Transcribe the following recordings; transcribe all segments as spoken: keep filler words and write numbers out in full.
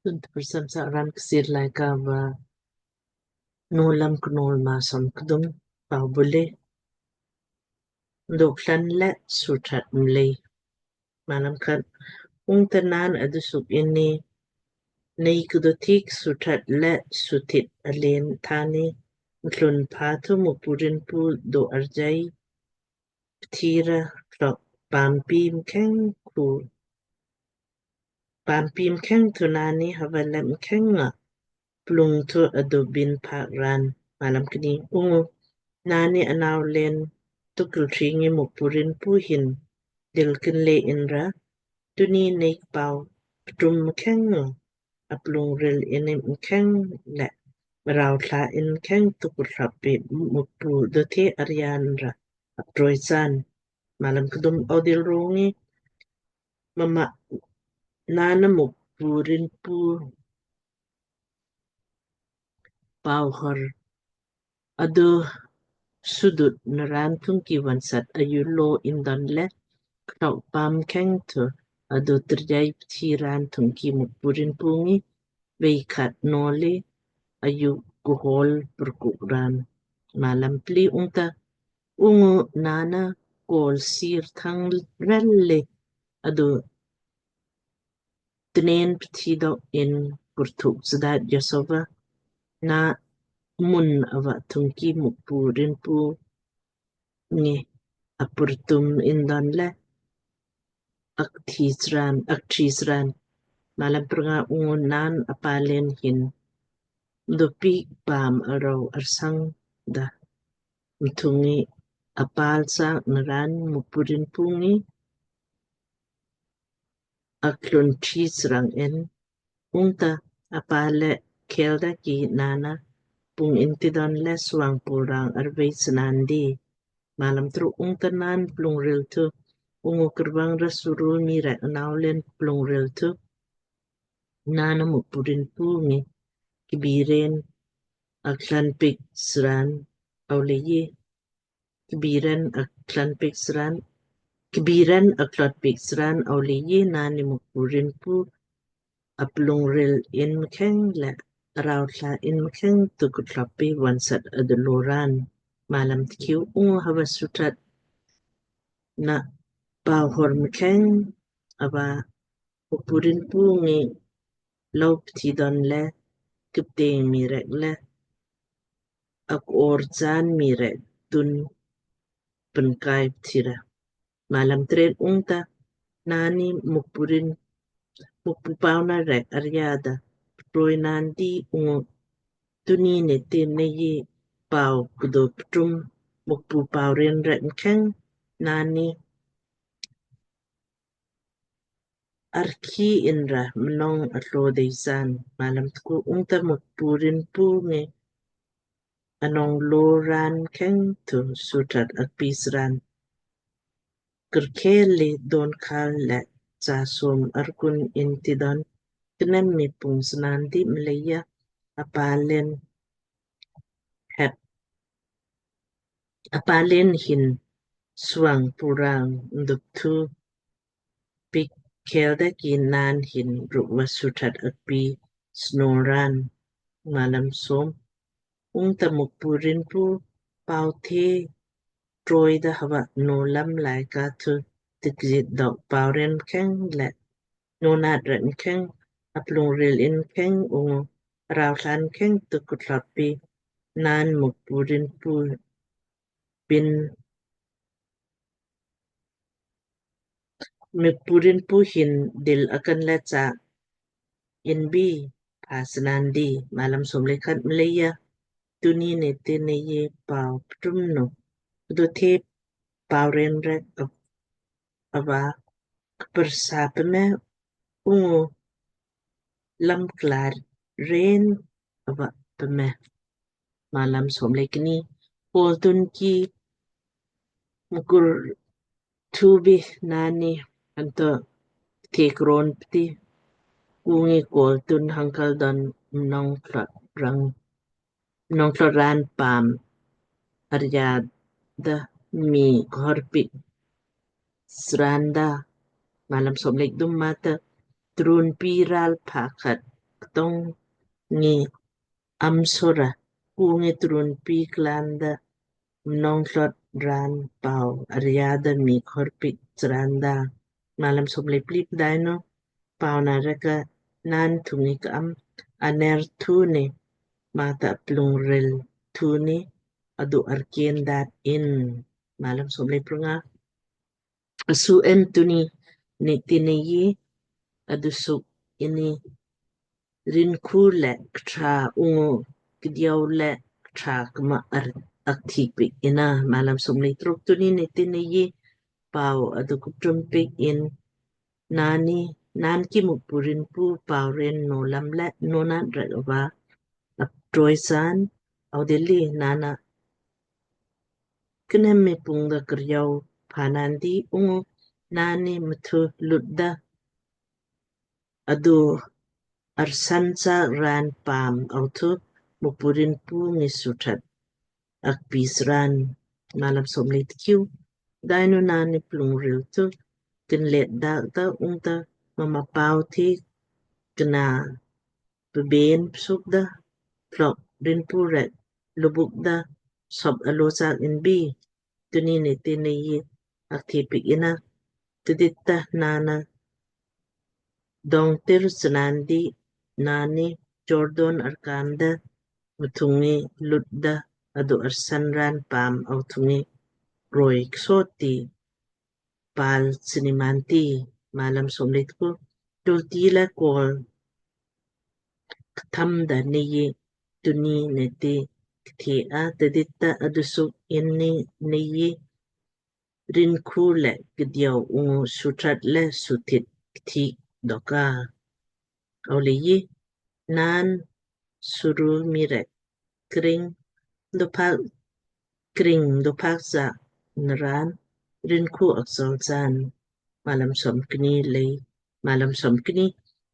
Tun tprsam sa ran Kchiir Laaika va Nowlam Knowl maa som kdum. Pau bule. Doklan le suthat mlei. Malam khat. Ungta naan adusuk inni nei kdo thik suthat le suthit alen thani mtlun pha thu Mukpu Rinpu do arjai pthira klok pampi mkheng ku pampi mkheng thu nani hava le mkheng nga plung thu adu bin phak ran. Malam kni. Ungu nani anau len tukul tringi Mukpu Rinpu hin dil kinle inra tuni nei pau ptum mkheng nga aplung ril inni mkheng le rau thla in mkheng tukul thlap pi Mukpu dothe aryan ra aptroi san. Malam kdum. Audil rungi mama nana Mukpu Rinpu pau hor adu sudut naran thungki vonsat ayu lo indon le klok pam kheng thu adu trjai pthi ran thungki Mukpu Rinpu ngi vei khat noli ayu kuhol purkuk ran. Malam pli. Ungta ungu nana kol sir thang rel le adu tnen pthi dok in purthuk sdat Josova na mun ava thungki Mukpu Rinpu ngi apurtum indon le akthi sran, akthi sran. Malam prnga. Ungu naan apalen hin dopi pam arau arsang da mthungi apal sak naran Mukpu Rinpu ngi aklun thi srang en. Ungta apale khelda ki nana pung inti don le suang purang arvei snandi. Malam truk. Ungta naan plung ril thu ungu krvang ra suru mi rek anau len plung ril thu nana Mukpu Rinpu ngi kibiren aklan pik sran auleyi kibiren aklan pik sran kibiren aklot pik sran auleyi nani Mukpu Rinpu aplung ril in mkheng le arau thla in mkheng tukut thlap pi vonsat adulu ran. Malam tkiu. Ungu hava suthat na pau hor mkheng ava Mukpu Rinpu ngi lou pthi don le kipteng mi rek le akor chaan mi rek tun penkai pthira. Malam tret. Ungta nani Mukpu Rin Mukpu pauna rek arya da ptroi nandi ungu tuni ne te nei pau kdo ptum Mukpu pau ren rek mkheng nani arki inra mnong atlo deisan. Malam tku. Ungta Mukpu Rinpu ngi anong lo ran kheng thu suthat akpi sran. Kerkheli don khal le cha som arkun inti don knem mi pung snandi mleija apalen hep apalen hin suang purang nduk thu pik khelda ki naan hin rukva suthat akpi snoran. Malam som. Ungta Mukpu Rinpu pau the troi da hava Nowlam Laaika thu tikjit dok pau ren mkheng le nonat ren mkheng aplung ril in mkheng ungu arau thlan mkheng tukut thlap pi naan Mukpu Rinpu bin Mukpu Rinpu hin dil akan le cha inbi pha snandi. Malam som le khat. Mleija tuni ne te nei pau ptum nu kdo the pau ren rek ava kpersa peme ungu lam klar ren ava peme. Malam som le kni. Koltun ki mkur thubi nani anto tekron pti ungi koltun hangkal don mnong klot rang mnong klot ran pam arya da mi khor pik sranda. Malam som le kdum. Mata trun pi ral pha khat tong ngi am sora, ku ngi trun pi klanda mnong tlot ran pau aria da mii khor piik chranda. Malam som le pli. Pdainu pau na rek ka naan thung ngi ka am aner thu ni mata plung ril thu ni adu arken dat in. Malam som le prunga. Asu en tuni ni tini yi adu suk ini rinku le ktra ungu kdiau le ktra kma ar akthik piik ina. Malam som le truk. Tuni ni tini yi pau adu kuptum piik in nani naan ki Mukpu rinpu pau ren no lam le no naan rek ava aptroi san au dili nana knem mi pung da kriau phanandi ungu nani mthu lut da adu arsan sa ran paam au thu Mukpu rinpu ngi suthat akpis ran. Malam som le tkiu. Dainu nani plung ril thu kinlet dak da ungta mama pau thi kna pben psuk da plok rinpu rek lubuk da sop alo sak in bi tuni ni tini yi akthe piik ina tidit ta nana dong tir snandi nani Jordan arkan da mthungi lut da adu arsan ran paam au thungi roi ksoti pal sinimanti. Malam som le tku. Dulti la kol ktham da neyi tuni neti kthi a tidit ta adu suk inni neyi rinku le kdiau ungu suthat le suthit kthi doka. Au le yi naan suru mii rek kring dopak kring dopak sa naran rinku aksol san. Malam som kni le. Malam som kni.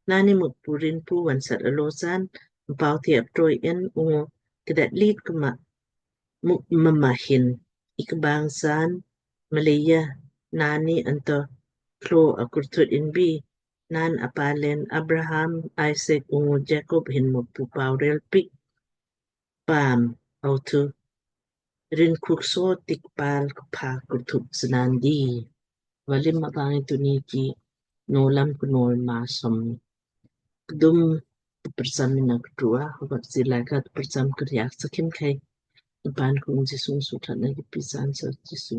Nani Mukpu rinpu vansat alo san mpau thi aptroi in ungu kdat lit kma muk mama hin ikbang san mleija nani anto klo akurthut in bi naan apalen Abraham, Isaac ungu Jacob hin Mukpu pau rel piik paam au thu rin khuk so tik pal kpa kurthuk snandi. Valim abang tuni ki Nowlam Knowl maa som kdum tprcham ina ktrua hava sila ka tprcham kriak sakim khai tpan kung Jisu suthat na ki pisan sa Jisu.